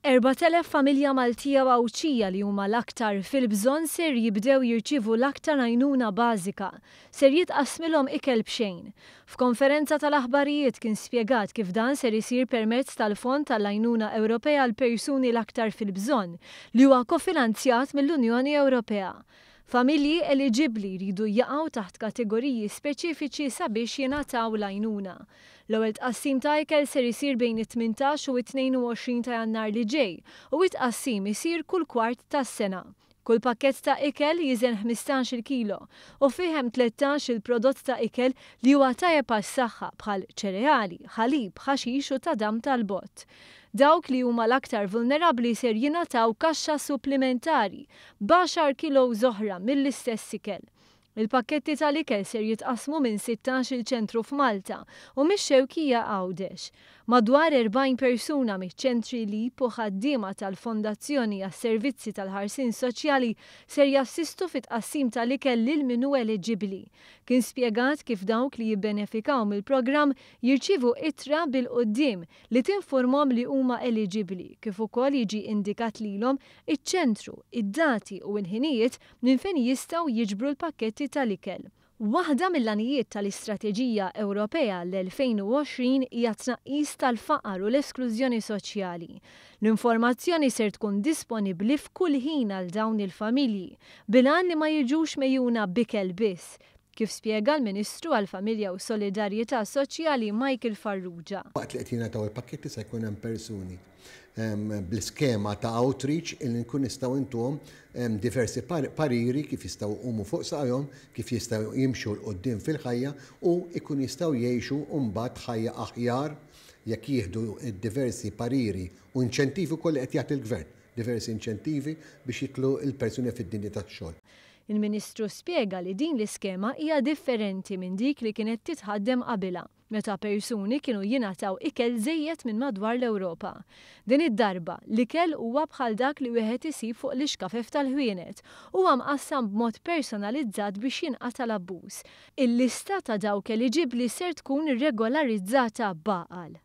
4,000 familja Maltija u Għawdxija li huma l-aktar fil-bżonn ser jibdew jirċievu l-aktar għajnuna bażika. Ser jitqassmilhom ikel b'xejn. F'konferenza tal-aħbarijiet kien spjegat kif dan ser isir permezz tal-Fond għall-Għajnuna Ewropea għall-Persuni l-Aktar fil-Bżonn li huwa kofinanzjat mill-Unjoni Ewropea. Familji eliġibbli jridu jaqgħu taħt kategoriji speċifiċi sabiex jingħataw l-għajnuna. L-ewwel tqassim ta' ikel ser isir bejn it-18 u t-22 ta' Jannar li ġej u t-tqassim isir kull kwart tas-sena. Kull pakkett ta' ikel jiżen 15-il kilo u fih hemm 13-il prodott ta' ikel li huwa tajjeb għas-saħħa bħal ċereali, ħalib, ħaxix u tadam tal-bott. Dawk li huma l-aktar vulnerabbli ser jingħataw kaxxa supplimentari b'għaxar kilos oħra mill-istess ikel. Il-pakketti tal-ikel ser jitqassmu minn 16-il ċentru f'Malta u mix-Xewkija Għawdex. Madwar 40 persuna miċ-ċentri LEAP u ħaddiema tal-Fondazzjoni għas-Servizzi tal-Ħarsien Soċjali ser jassistu fit-tqassim tal-ikel lil min hu eliġibbli. Kien spjegat kif dawk li jibbenefikaw mill-programm jirċievu ittra bil-quddiem li tinfurmhom li huma eliġibbli, kif ukoll jiġi indikat lilhom iċ-ċentru, id-dati u l-ħinijiet minn fejn jistgħu jiġbru l-pakketti tal-ikel. Waħda mill-għanijiet tal-Istrateġija Ewropea l-2020 hija t-tnaqqis tal-faqar u l-esklużjoni soċjali. L-informazzjoni ser tkun disponibbli f'kull ħin għal dawn il-familji, bil-għan li ma jiġux megħjuna b'ikel biss, kif spjega l-Ministru għall-Familja u Solidarjetà Soċjali Michael Farrugia. Waqt li qed jingħataw il-pakketti se jkun hemm persuni bl-iskema ta' outreach illi nkun nistgħu ntuhom diversi pariri kif jistgħu jqumu fuq saqajhom, kif jistgħu jimxu 'l quddiem fil-ħajja u jkun jistgħu jgħixu mbagħad ħajja aħjar jekk jieħdu d-diversi pariri u inċentivi wkoll li qed jagħti l-Gvern, diversi inċentivi biex jidħlu l-persuni fid-dinja tax-xogħol. Il-Ministru spjega li din l-iskema hija differenti minn dik li kienet titħaddem qabilha, meta persuni kienu jingħataw ikel żejjed minn madwar l-Ewropa. Din id-darba, l-ikel huwa bħal dak li wieħed isib fuq l-ixkafef tal-ħwienet u huwa mqassam b'mod personalizzat biex jinqata' l-abbuż. Il-lista ta' dawk eliġibbli ser tkun regolarizzata b'għaqal.